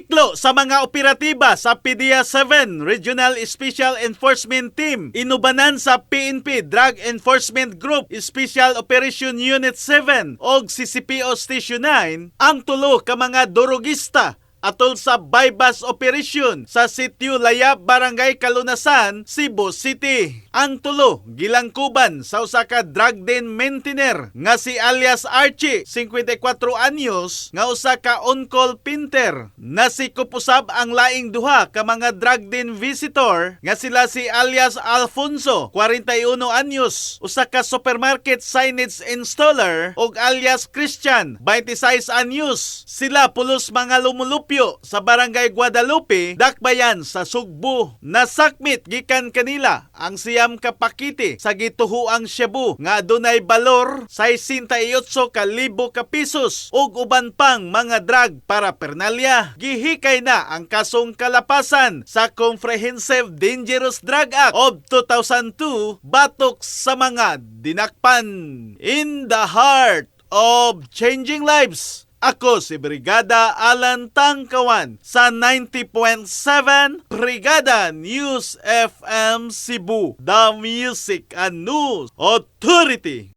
Gisiklo sa mga operatiba sa PDEA 7 Regional Special Enforcement Team inubanan sa PNP Drug Enforcement Group Special Operation Unit 7 og CCPO Station 9 ang tulo ka mga durugista atol sa buy-bust operation sa Sitio Layap, Barangay Kalunasan, Cebu City. Ang tulo gilangkuban sa usa ka drug den maintainer nga si alias Archie, 54 anyos, nga usa ka on-call painter. Nasikop usab ang laing duha ka mga drug den visitor nga sila si alias Alfonso, 41 anyos, usa ka supermarket signage installer, ug alias Christian, 26 anyos. Sila pulos mga lumulupyo sa Barangay Guadalupe, Dakbayan sa Sugbo. Nasakmit gikan kanila ang 9 ka pakite sa gituhuang shabu nga adunay balor 68 ka libo ka pesos ug uban pang mga drug paraphernalia. Gihikay na ang kasong kalapasan sa Comprehensive Dangerous Drug Act of 2002 batok sa mga dinakpan. In the heart of changing lives, ako si Brigada Alan Tangkawan sa 90.7 Brigada News FM Cebu, the Music and News Authority.